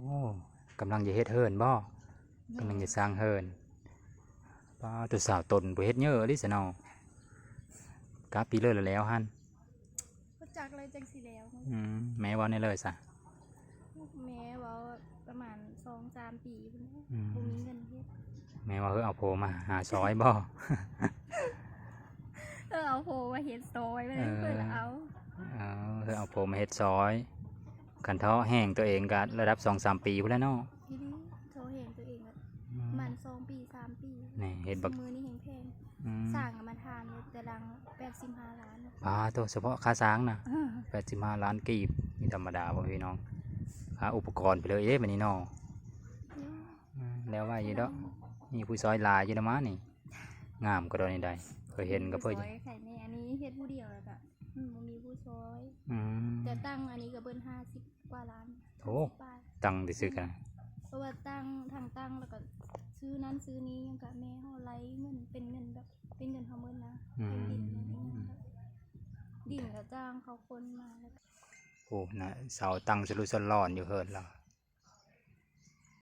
ໂອ້ ກຳລັງຈະເຮັດເຮືອນບໍ່? ກຳລັງຈະສ້າງເຮືອນ. ປ້າ ໂຕສາວຕົນບໍ່ເຮັດເຍີະອີ່ຫຼີຊະເນາະ. ກະປີເລີລະແລ້ວຫັ້ນ? ບໍ່ຈັກເລີຍ ຈັ່ງຊິແລ້ວ. ອືມ ແມ່ເວົ້າແນວເລີຊະ. ແມ່ເວົ້າປະມານສອງສາມປີພຸ້ນແຫຼະ. ອືມ ບໍ່ມີເງິນເຮັດ. ແມ່ວ່າ ເຮີ ເອົາຜົວມາຫາຊອຍບໍ່? ເອີ ເອົາຜົວມາເຮັດຊອຍ ເອີ ເພິ່ນເອົາ. ເອີ ເອົາຜົວມາເຮັດຊອຍ. ຄັນເທາະແຮງຕົວເອງກະລະດັບສອງສາມປີພຸ້ນແຫຼະເນາະ. ອີ່ຫຼີ ໂທແຮງຕົວເອງ ອືມ ປະມານສອງປີສາມປີ. ນີ້ເຮັດບັກ ມື້ນີ້ແຮງແພງ. ອືມ ສ້າງມາທານຢູ່ຕາລາງແປດສິບຫ້າລ້ານ. ປາໂຕ ສະເພາະຄ່າສ້າງນະ. ເອີ ແປດສິບຫ້າລ້ານກີບ ມີທຳມະດາບໍ່ພີ່ນ້ອງ? ຄ່າອຸປະກອນໄປເລີຍເດ້ບັດນີ້ເນາະ. ອືມ ແລ້ວວ່າຢູ່ດອກ ມີຜູ້ຊ່ອຍຫຼາຍຢູ່ນະມານີ້. ງາມກະດອກນີ້ໄດ໋ ເຄີຍເຫັນກະເຄີຍ. ຜູ້ຊ່ອຍໃຜແນ່ ອັນນີ້ເຮັດຜູ້ດຽວແລ້ວກະ ອືມ ບໍ່ມີຜູ້ຊ່ອຍ. ອືມ ແຕ່ຕັ້ງອັນນີ້ກະເບິດຫ້າສິບກວ່າລ້ານ. ໂອ້ ຫ້າສິບປາຍ ຕັ້ງຊື່ໆກະ ເພາະວ່າຕັ້ງ ທັງຕັ້ງແລ້ວກະຊື້ນັ້ນຊື້ນີ້ ຫຍັງກະແມ່ເຮົາໄລ່ເງິນ ເປັນເງິນແບບ ເປັນເງິນເຮົາໝົດນະ. ອືມ ເປັນດິນ ດິນກະຈ້າງເຂົາຂົນມາແລ້ວ. ໂອ້ ນະ ເສົາຕັ້ງສະລຸດສະຫຼອນຢູ່ເຮືອນລາວ.